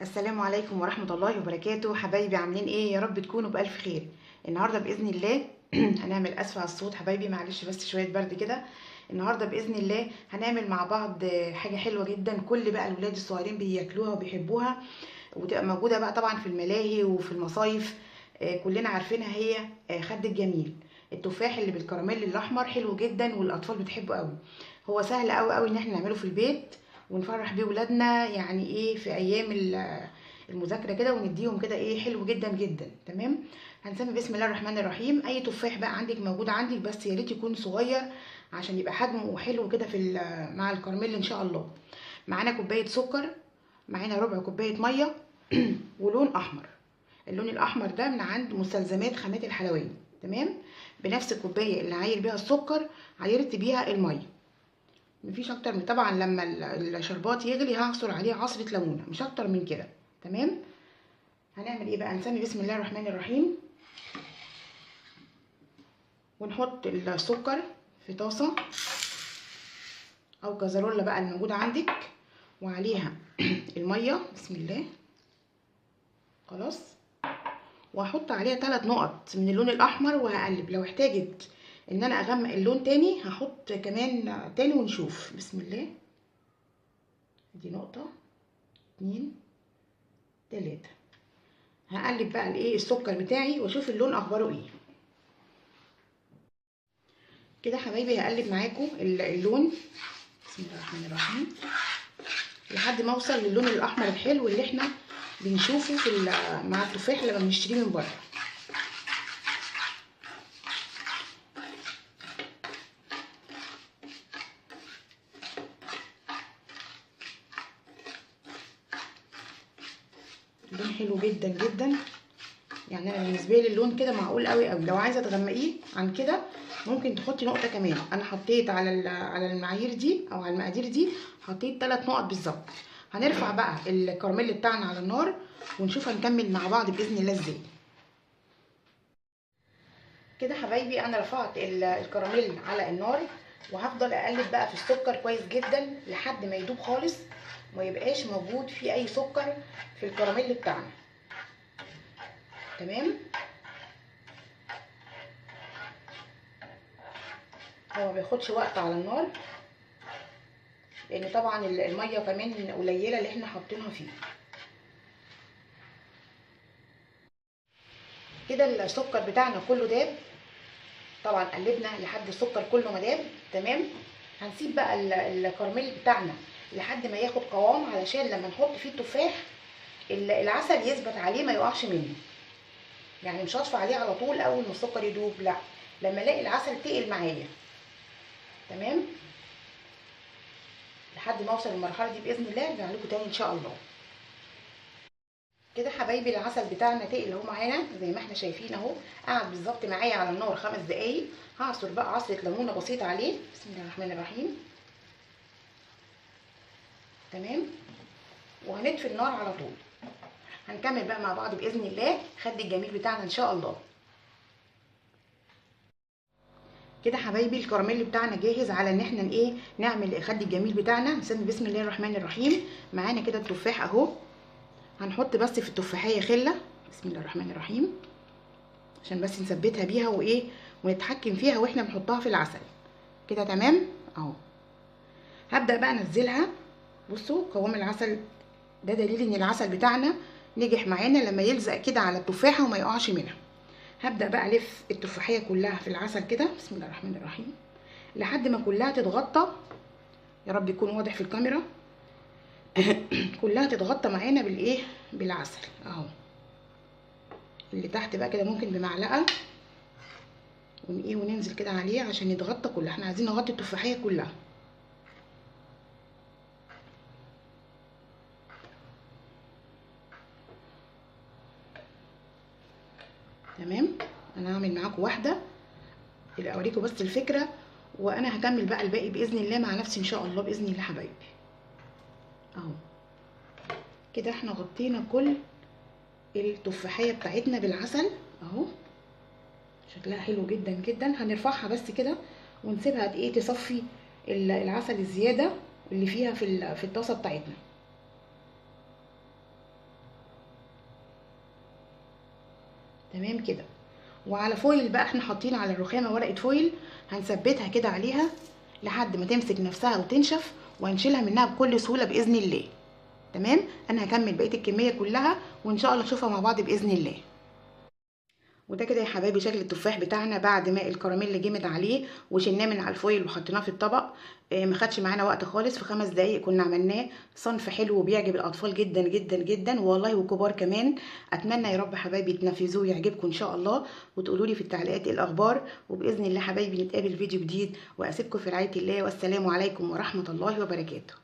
السلام عليكم ورحمة الله وبركاته. حبايبي عاملين ايه؟ يا رب تكونوا بألف خير. النهاردة بإذن الله هنعمل، اسف على الصوت حبايبي معلش بس شوية برد كده. النهاردة بإذن الله هنعمل مع بعض حاجة حلوة جدا، كل بقى الولاد الصغيرين بياكلوها وبيحبوها، وتبقى موجودة بقى طبعا في الملاهي وفي المصايف، كلنا عارفينها، هي خد الجميل، التفاح اللي بالكراميل الأحمر، حلو جدا والأطفال بتحبه قوي. هو سهل قوي قوي ان احنا نعمله في البيت ونفرح بيه ولادنا، يعني ايه في ايام المذاكرة كده، ونديهم كده ايه حلو جدا جدا. تمام، هنسمي بسم الله الرحمن الرحيم. اي تفاح بقى عندك موجود عندك، بس يا ريت يكون صغير عشان يبقى حجمه حلو كده في مع الكراميل ان شاء الله. معانا كوباية سكر، معانا ربع كوباية مية ولون احمر. اللون الاحمر ده من عند مستلزمات خامات الحلواني. تمام، بنفس الكوباية اللي عاير بيها السكر عايرت بيها المية، مفيش اكتر من، طبعا لما الشربات يغلي هعصر عليه عصره ليمونه، مش اكتر من كده. تمام، هنعمل ايه بقى؟ نسمي بسم الله الرحمن الرحيم ونحط السكر في طاسه او كازارولا بقى الموجودة عندك، وعليها المية بسم الله. خلاص، وهحط عليها 3 نقط من اللون الاحمر وهقلب. لو احتاجت ان انا اغمق اللون تاني هحط كمان تاني ونشوف. بسم الله، دي نقطة، 2، 3. هقلب بقى الايه السكر بتاعي واشوف اللون اخباره ايه. كده حبايبي هقلب معاكم اللون بسم الله الرحمن الرحيم لحد ما اوصل للون الاحمر الحلو اللي احنا بنشوفه في مع التفاح لما بنشتريه من بره. اللون حلو جدا جدا، يعني انا بالنسبة لي اللون كده معقول قوي قوي. لو عايزه تغمقيه عن كده ممكن تحطي نقطة كمان. انا حطيت على المعايير دي او على المقادير دي حطيت 3 نقط بالظبط. هنرفع بقى الكراميل بتاعنا على النار ونشوف هنكمل مع بعض باذن الله ازاي. كده حبايبي انا رفعت الكراميل على النار، وهفضل اقلب بقى في السكر كويس جدا لحد ما يدوب خالص وما يبقاش موجود فيه اي سكر في الكراميل بتاعنا. تمام، هو ما بياخدش وقت على النار لان طبعا المية كمان قليله اللي احنا حاطينها فيه. كده السكر بتاعنا كله داب، طبعا قلبنا لحد السكر كله ما داب. تمام، هنسيب بقى الكراميل بتاعنا لحد ما ياخد قوام، علشان لما نحط فيه التفاح العسل يثبت عليه ما يقعش منه. يعني مش هطفي عليه على طول اول ما السكر يدوب، لا، لما الاقي العسل تقل معايا. تمام، لحد ما اوصل للمرحلة دي باذن الله ارجع لكم تاني ان شاء الله. كده حبايبي العسل بتاعنا تقل اهو معانا زي ما احنا شايفين اهو، قعد بالظبط معايا على النار 5 دقايق. هعصر بقى عصره ليمونه بسيطة عليه بسم الله الرحمن الرحيم. تمام، وهنطفي النار على طول. هنكمل بقى مع بعض باذن الله خد الجميل بتاعنا ان شاء الله. كده حبايبي الكراميل بتاعنا جاهز على ان احنا ايه نعمل خد الجميل بتاعنا. نسمي بسم الله الرحمن الرحيم. معانا كده التفاح اهو، هنحط بس في التفاحيه خله بسم الله الرحمن الرحيم عشان بس نثبتها بيها وايه ونتحكم فيها واحنا بنحطها في العسل كده. تمام اهو، هبدا بقى انزلها. بصوا قوام العسل ده دليل ان العسل بتاعنا نجح معانا لما يلزق كده على التفاحة وما يقعش منها. هبدا بقى الف التفاحيه كلها في العسل كده بسم الله الرحمن الرحيم لحد ما كلها تتغطى. يا رب يكون واضح في الكاميرا. كلها تتغطى معانا بالايه بالعسل اهو. اللي تحت بقى كده ممكن بمعلقه ون وننزل كده عليه عشان يتغطى كلها. احنا عايزين نغطي التفاحيه كلها. تمام، انا هعمل معاكم واحدة اللي اوريكم بس الفكرة، وانا هكمل بقى الباقي باذن الله مع نفسي ان شاء الله باذن الله حبايبي. اهو كده احنا غطينا كل التفاحيه بتاعتنا بالعسل اهو، شكلها حلو جدا جدا. هنرفعها بس كده ونسيبها ايه تصفي العسل الزيادة اللي فيها في الطاسه بتاعتنا. تمام كده. وعلى foil بقى، احنا حاطين على الرخامه ورقة foil هنثبتها كده عليها لحد ما تمسك نفسها وتنشف، وهنشيلها منها بكل سهولة باذن الله. تمام، انا هكمل بقية الكمية كلها وان شاء الله نشوفها مع بعض باذن الله. وده كده يا حبايبي شكل التفاح بتاعنا بعد ما الكراميل جمد عليه وشلناه من على ال foil وحطيناه في الطبق. ما خدش معانا وقت خالص، في 5 دقايق كنا عملناه. صنف حلو وبيعجب الاطفال جدا جدا جدا والله، وكبار كمان. اتمنى يا رب حبايبي تنفذوه ويعجبكم ان شاء الله، وتقولوا لي في التعليقات ايه الاخبار. وباذن الله حبايبي نتقابل فيديو جديد، واسيبكم في رعاية الله، والسلام عليكم ورحمة الله وبركاته.